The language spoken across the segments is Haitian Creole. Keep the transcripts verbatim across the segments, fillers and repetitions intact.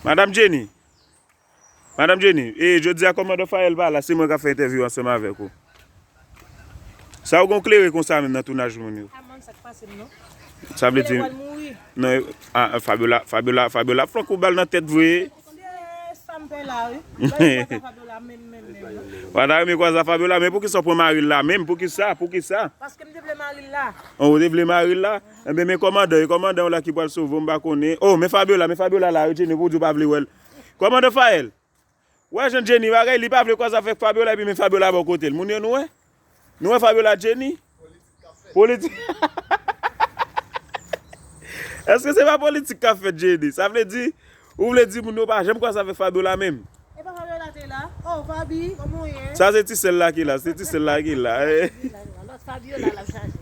Madanm Jenny. Madanm Jenny, e jodi a kòmandan Fael pa la, se mwen k ap fè entèvyou ansanm avèk ou. Sa ou gon klere konsa menm nan tounaj moun yo? A, man, sa k pase m non? Sa vle di, Fabiola pral mouri. Non, e, a, a, Fabiola, Fabiola, Fabiola ap flank ou bal nan tèt vre. Se sa m pè la, wi. M pa renmen kwaze Fabiola menm, menm, menm non. Ou pa ta renmen kwaze Fabiola, men poukisa w pran mari l la menm? Poukisa? Poukisa? Paske m te vle mari l la. Oh, ou te vle mari l la? Enben, men kòmandan, e kòmandan w la ki pral sove w, m pa konnen. Oh, men Fabiola, men Fabiola la, wi, Jenny, pou di w pa vle wè l. Kòmandan Fael, wè jan Jenny bagay, li pa vle kwaze avèk Fabiola, epi men Fabiola bò kote l. Moun yo, nou wè? Nou wè Fabiola ak Jenny? Politik. Èske se pa politik k ap fèt, Jenny? Sa vle di, ou vle di moun yo pa janm kwaze avèk Fabiola menm? E pa Fabiola te la? Oh, Fabi, kòman w ye? Sa se ti sè l la ki la, se ti sè l la ki la. Lòt Fabiola l ap chache.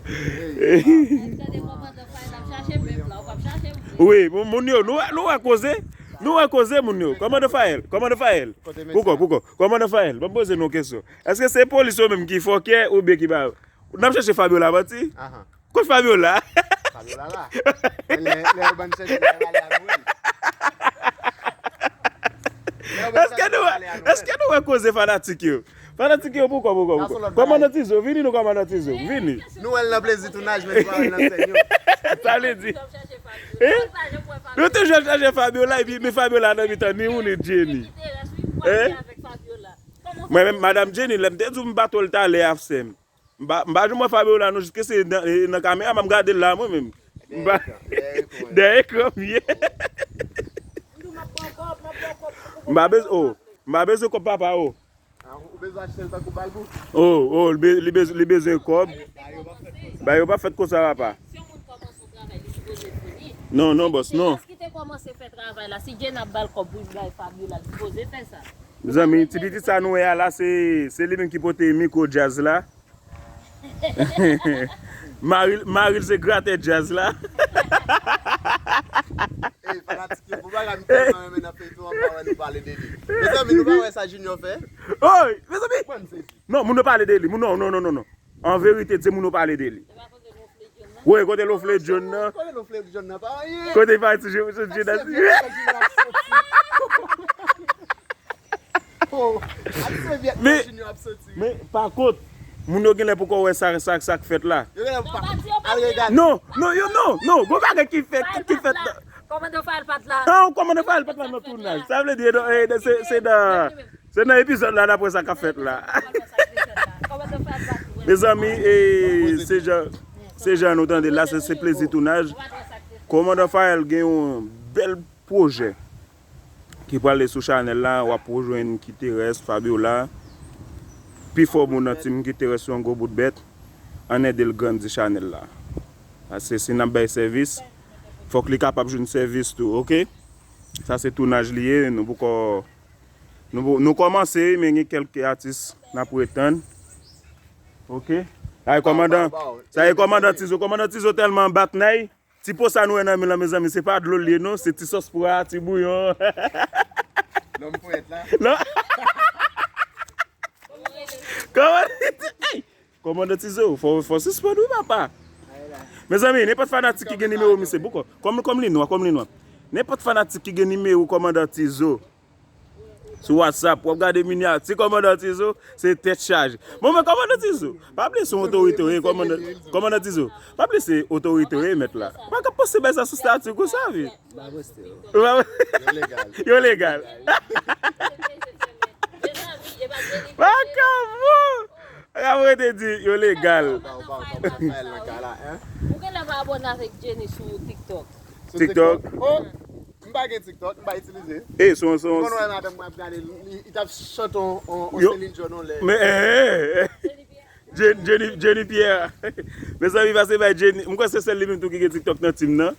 Èske de kòmandan Fael ap chache menm la, ou p ap chache m vre. Wi, moun, moun yo, nou, nou wè koze? Nou wè koze, moun yo. Kòmandan Fael, kòmandan Fael. Kote mesye a? Pouko, pouko? Kòmandan Fael, ban m poze nou yon kesyon. Èske se polis yo menm ki fòkè oubyen ki ba yo? N ap chèche Fabiola, manti? Ahan. Kot Fabiola? Fabiola la. Lè, lè yo bann chèche, lè yo ale a Nouvèl. Lè yo bann Èske chèche, nou, ale a Nouvèl. Èske nou wè koze fanatik yo? Fanatik yo, pouko, pouko, pouko? Kòmandan Tizo, vini non, kòmandan Tizo, vini. Nou wè l nan plezi tounaj, men nou pa wè l nan sèn yo. Sa vle di, eh? Nou toujou ap chache Fabiola, epi men Fabiola nan mitan, ni ou ni Jenny. Eh? Mwen menm, madanm Jenny, lè m te di w m pa twò l talè a, sè m. M pa, m pa janm wè Fabiola non, jiske se nan, e, nan kamera m ap gade l la, mwen menm. M pa, dèyè ekran m ye. M pa bezwen, oh, m pa bezwen kòb papa, oh. Ah, ou bezwen achte l tankou Balbou? Oh, oh, li be-, li bez-, li bezwen kòb. Bagay yo pa fèt konsa, papa. Non, non, bòs, non. Ki te kòmanse fè travay la, si Jenny ap ba l kòb pou l bay Fabiola, li sipoze fè sa. Mezanmi, ti pitit sa nou wè a la, se, se li menm ki pote mikwo djaz la. Mari, mari l se gratè djaz la. Ey, fanatik yo, pou bagay m tèlman renmen nan feyton an, m pa wè nou pale de li. Mezanmi, nou pa wè sa Junior fè? Oy, mezanmi! Mwen, m sezi. Non, moun yo pale de li. Moun, non, non, non, non, non. An verite, di moun yo pale de li. Wi, kote l ofle John nan? Kote l ofle John nan? Pa anyen. Kote l pati, je, je, je, Ak se vye vye Junior ap soti. Oh, ak se vye vye Junior ap soti. Men, pa kont, moun yo genlè poko wè sa, sa, sa k fèt la. Yo genlè pa, al regade. Non, non, yo, non, non, gon bagay ki fèt, ki fèt la. Kòmandan Fael pa t la. Non, kòmandan Fael pa t la nan tounaj. Sa vle di, e, e, se, se nan, se nan epizòd la, n ap wè sa k ap fèt la. Mezanmi, e, se jan, se jan nou tande la, se, se plezi tounaj. Kòmandan Fael gen yon bèl pwojè ki prale sou chanèl la, w ap rejwenn Kiterès, Fabiola, pifò moun nan team Kiterès se yon gwo bout bèt, ann ede l grandi chanèl la. Paske si n ap bay sèvis, fòk li kapab jwenn sèvis tou, oke? Sa se tounaj li ye, nou poko, nou, nou kòmanse, men gen kèlke atis n ap retann. Oke? Sa e kòmandan, sa e kòmandan Tizo, kòmandan Tizo tèlman bat nay. Ti po sa nou wè nan men l lan, mezanmi, se pa dlo l ye non, se ti sòs pwa, ti bouyon. Lòm pwèt la. Non. Kòman, ey, kòmandan Tizo, fò, fò sispann wi, papa. Mezanmi, nenpòt fanatik ki gen nimewo misye, bouko, kòm, kòm li nwa, kòm li nwa. Nenpòt fanatik ki gen nimewo kòmandan Tizo, sou WhatsApp, w ap gade minyati kòmandan Tizo, se tèt chaje. Bon, men kòmandan Tizo, pa bliye se yon otorite w ye, kòmandan, kòmandan Tizo, pa bliye se otorite w ye, mèt la. Pa ka poste bagay sa sou stati konsa, wi. Ou pa poste. Yo legal. Yo legal. Pa ka bon. Pa ka bon, te di, yo legal. Ou genlè pa abòne avèk Jenny sou TikTok. Sou TikTok? TikTok? Oh! M pa gen TikTok, m pa itilize. E, son, son. Mwen wè madanm mwen ap gade, li, li, li t ap chante on, on, on Yo. Celine Dion, non, lè. Men, eh, eh, eh. Jenny, Jenny, Jenny Pierre. Mezanmi, pase bay Jenny. M kwè se sèl li menm tou ki gen TikTok nan team nan.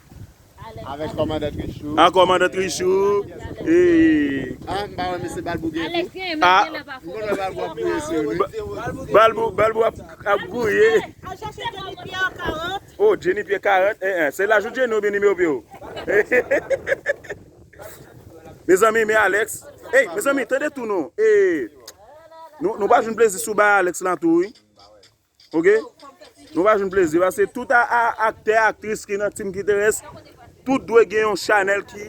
Avèk kòmandan Trichou. Ah, kòmandan Trichou. Eh. Ah, m pa wè mesye Balbou gen tou. Alex gen, men Ah. Gen lè pa fò. M konn wè Balbou ap gouye sou li. Ba-, Balbou, Balbou ap, ap gouye. Al chache Jenny Pierre karant. Oh, Jenny Pierre karant, eh, eh, se laj ou Jenny oubyen nimewo pye w? Mezanmi, men Alex. Ey, mezanmi, tande tou non. Eh, nou, nou pa jwenn plezi sou bay Alex lan tou, wi. Oke? Nou pa jwenn plezi. Paske tout a, a, aktè, aktris ki nan Team Kiterès, tout dwe gen yon chanèl ki,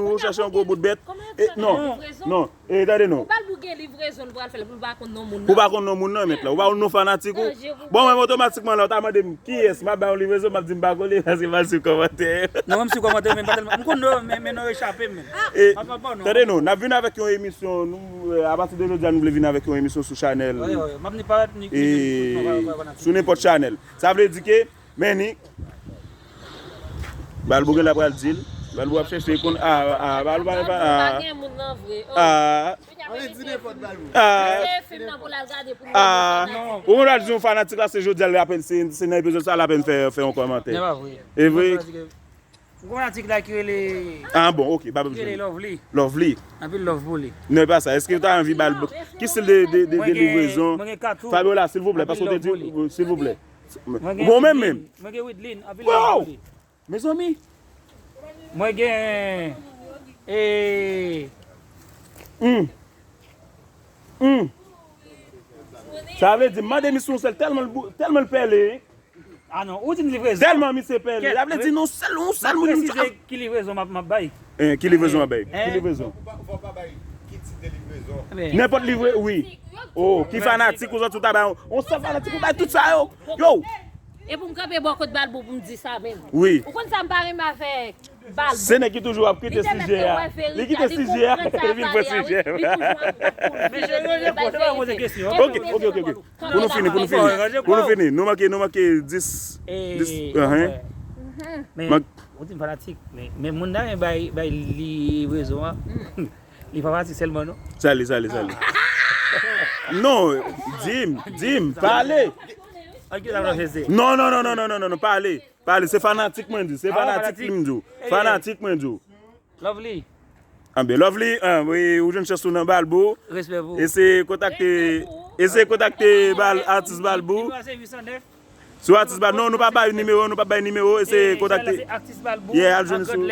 sou ou, chèche yon gwo bout bèt. E, non, non, e, tande non. Ou pa l pou gen livrezon l pral fè l, pou l pa konn non moun nan. Ou pa konn non moun nan, mèt la. Ou pa konn non fanatik ou. Bon, mwen otomatikman la, ou ta mande m kiyès, m ap ba yon livrezon, m ap di m pa konn li, paske m pa sou kòmantè. Non, mwen m sou kòmantè, men m pa tèlman, m konn non, men, men non yo chape m, men. E, tande non, n ap vin avèk yon emisyon, nou, e, apati de jodi a, nou vle vin avèk yon emisyon sou chanèl. Wi, wi, m ap ni pa ni, e, sou nenpòt chanèl. Sa vle di ke, men ni, Balbou gen la pral di l. Balbou ap chèche konn, a, a, Balbou pa, pa, a, a, Ann di nenpòt Balbou. A, Se fim nan pou l al gade pou l a, ou konn al di yon fanatik la, se jodi a l apèn, se, se nan epizòd sa l apèn fè, fè yon kòmantè. Se pa vre. E vre? Yon fanatik la ki rele Ah bon, ok, pa ki rele bezwen. Lovely. Lovely. Anpil love pou li. Non, e pa sa. Èske w ta anvi ba l, ki stil de, de, de, Mwen de gen livrezon? Mwen gen Katou. Fabiola, silvouplè, paske w te Anpil love pou di, li. Silvouplè. Mwen gen Bon, menm, Widlin. menm. Mwen gen Widlin. Anpil Wow! Love pou li. Mezanmi, Mwen gen e hmm. Hmm. Sa vle di, m mande misye yon sèl, tèlman l bou- tèlman l pèlen. Ah non, ou di m livrezon. Tèlman misye pèlen. Sa vle di, non, sèl, yon sèl moun m Presize ki livrezon m ap m ap bay. Eh, ki livrezon an bay? Ki Eh. Livrezon? Fò pa bay ki tip de livrezon. Men, Nenpòt livre, wi. Oh, ki fanatik ou sòti ou ta bay? On sèl fanatik ou bay tout sa yo. Yo, E pou m kanpe bò kot Balbou pou m di sa menm. Wi. Ou konn sa m pa renmen avèk Balbou. Se nèg ki toujou ap kite sijè a. Li kite sijè a, li vin pran sijè. Men se yo, yo, yo, yo poze kesyon. Ok, ok, ok, ok. Pou nou fini, pou nou fini. Pou nou fini, nou manke, nou manke dis. E, Dis, bon, ahen. Men, Mank- ou di m fanatik, men, men moun nan bay, bay livrezon an. Li pa fanatik sèlman, non. Sali, sali, sali. Non, di m, di m, pale. Non, non, non, non, non, non, non, non, pale. Pale, se fanatik mwen di, se fanatik li m di. Fanatik mwen di. Lovely. Anben, Lovely, an, wi, ou jwenn chans ou nan Balbou. Respè pou ou. Eseye kontakte, eseye kontakte bal, atis Balbou. Sou atis Balbou, non, nou pa bay nimewo, nou pa bay nimewo, eseye kontakte. Yeah, al jwenn sou,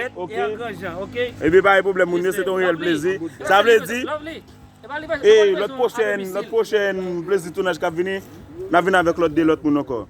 ok. Epi pa gen pwoblèm, moun yo, se te yon reyèl plezi. Sa vle di, e lòt pwochèn, lòt pwochèn plezi tounaj k ap vini, n ap vin avèk lòt de lòt moun ankò.